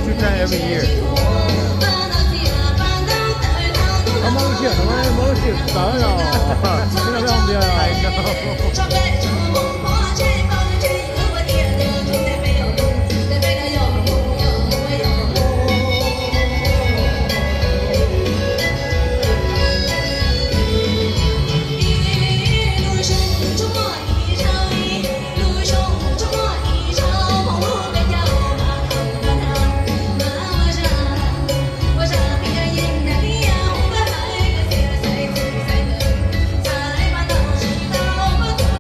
Two times every year. Muaj lub sij hawm no, muaj lub sij hawm txawv os. Ib no peb hu npias os.